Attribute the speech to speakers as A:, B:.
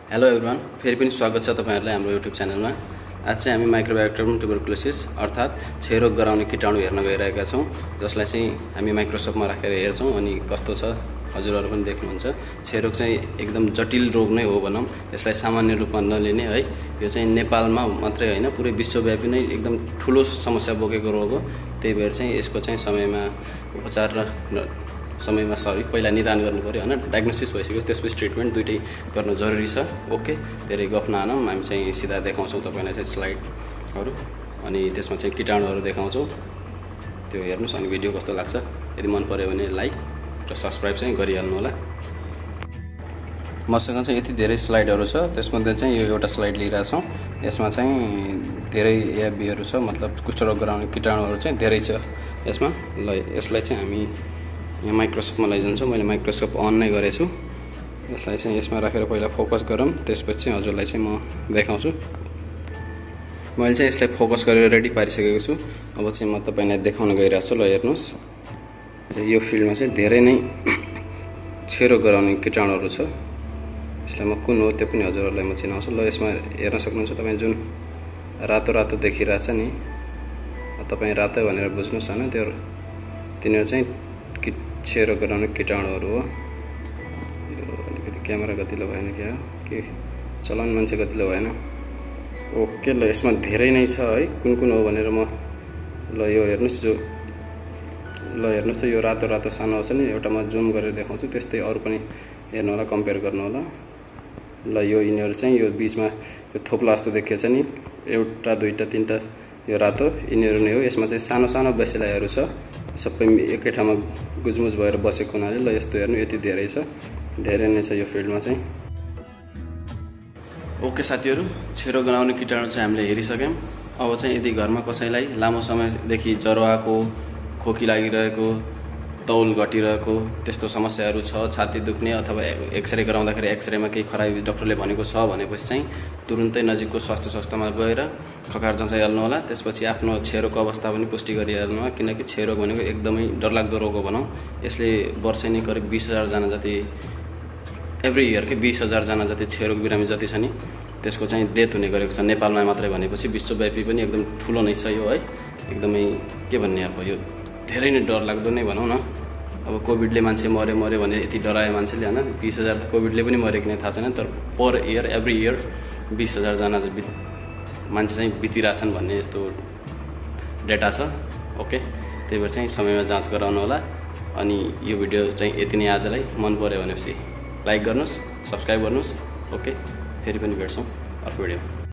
A: Hello everyone, फेरि पनि स्वागत छ तपाईहरुलाई हाम्रो युट्युब च्यानलमा। आज चाहिँ हामी माइक्रोब्याक्टेरियम ट्युबरकुलोसिस अर्थात क्षयरोग गराउने कीटाणु हेर्न गइरहेका छौं, जसलाई चाहिँ हामी माइक्रोस्कोपमा राखेर हेर्छौं अनि कस्तो छ हजुरहरु पनि देख्नुहुन्छ। क्षयरोग चाहिँ एकदम जटिल रोग नै हो भनौं, यसलाई सामान्य रूपमा नलिने है। यो चाहिँ नेपालमा मात्रै हैन, पुरै विश्वव्यापी नै एकदम ठूलो समस्या बोकेको रोग हो। त्यही भएर चाहिँ यसको चाहिँ समयमा उपचार र पहिला निदान गर्नु पर्यो हैन। डायग्नोसिस भइसक्यो त्यसपछि ट्रिटमेन्ट दुईटै गर्न जरुरी छ। ओके, धेरै गफ नहानौं, हामी चाहिँ सिधा देखाउँछौं तपाईलाई चाहिँ स्लाइडहरु अनि त्यसमा चाहिँ कीटाणुहरु देखाउँछौं। त्यो हेर्नुस् अनि भिडियो कस्तो लाग्छ। यदि मन पर्यो भने लाइक र सब्स्क्राइब चाहिँ गरिहाल्नु होला। मसँग चाहिँ यति धेरै स्लाइडहरु छ, त्यसमध्ये चाहिँ यो एउटा स्लाइड लिइरा छौं। यसमा चाहिँ धेरै एआइबीहरु छ, मतलब कुष्ठरोग गराउने कीटाणुहरु चाहिँ धेरै छ यसमा। ल यसलाई चाहिँ हामी यहाँ माइक्रोस्कोपमा लैजान्छौँ। मैले माइक्रोस्कोप अन नै गरेछु। यसलाई चाहिँ यसमा राखेर पहिला फोकस गरौँ, त्यसपछि चाहिँ हजुरलाई चाहिँ म देखाउँछु। मैले चाहिँ यसलाई फोकस गरेर रेडी पारिसकेको छु। अब चाहिँ म तपाईलाई देखाउन गइरहेको छु। ल हेर्नुस्, यो फिल्डमा चाहिँ धेरै नै क्षयरोग गराउने कीटाणुहरु छ। यसलाई म कुन हो त्यो पनि हजुरहरुलाई म चिनाउँछु। ल यसमा हेर्न सक्नुहुन्छ तपाई जुन रातो रातो देखिरहेछ नि, तपाई रातो भनेर बुझ्नुस् हैन, त्यो तिनीहरु चाहिँ क्षयरोग गराउने कीटाणुहरु हो। यो अलिकति क्यामेरा गतिलो भएन क्या, के चलाउने मान्छे गतिलो भएन। ओके, ल यसमा धेरै नै छ है, कुन कुन हो भनेर म ल यो हेर्नुस्, यो रातो रातो सानो छ नि, एउटा म जुम गरेर देखाउँछु, त्यस्तै अरु पनि हेर्नु होला, कम्पेयर गर्नु होला। ल यो यिनीहरु चाहिँ यो बीचमा यो थोप्ला जस्तो देखिएछ नि, एउटा दुईटा तीनटा यो रातो यिनीहरु नै हो। यसमा चाहिँ सानो सानो बेसिलाइहरु छ, सबै एकै ठाउँमा गुजमुज भएर बसेको हुनाले ल यस्तो हेर्नु यति धेरै छ, धेरै नै छ यो फिल्डमा चाहिँ। ओके साथीहरु, क्षयरोग गराउने कीटाणु चाहिँ हामीले हेरिसक्यौं। अब चाहिँ यदि घरमा कसैलाई लामो समयदेखि ज्वरो आएको, खोकी लागिरहेको, तौल घटिरहेको त्यस्तो समस्याहरु छ, छाती दुख्ने अथवा एक्सरे गराउँदाखेरि एक्सरेमा केही खराबी डाक्टरले भनेको छ भनेपछि चाहिँ तुरुन्तै नजिकको स्वास्थ्य संस्थामा गएर खकार जाँचाइहाल्नु होला। त्यसपछि आफ्नो क्षयरोगको अवस्था पनि पुष्टि गरिहाल्नु होला, किनकि क्षयरोग भनेको एकदमै डरलाग्दो रोग हो भनौं। यसले वर्षैनी करिब 20,000 जना जति एभ्री इयर के 20,000 जना जति क्षयरोग बिरामी जति छ नि त्यसको चाहिँ डेथ हुने गरेको छ नेपालमा मात्रै भनेपछि विश्वव्यापी पनि एकदम ठूलो नै छ यो है। एकदमै के भन्ने, अब यो धेरै नै डरलाग्दो नै भनौं न। अब कोभिडले मान्छे मर्यो भने यति डरायो मान्छेले हैन, 20,000 त कोभिडले पनि मरेको नै थाहा छैन, तर पर इयर एभ्री इयर 20,000 जना चाहिँ मान्छे चाहिँ बितिरहेछन् भन्ने यस्तो डेटा छ। ओके, त्यही भएर चाहिँ समयमा जाँच गराउनु होला। अनि यो भिडियो चाहिँ यति नै आजलाई। मन पर्यो भनेपछि लाइक गर्नुस्, सब्स्क्राइब गर्नुस्। ओके, फेरि पनि भेट्छौं अर्को भिडियो।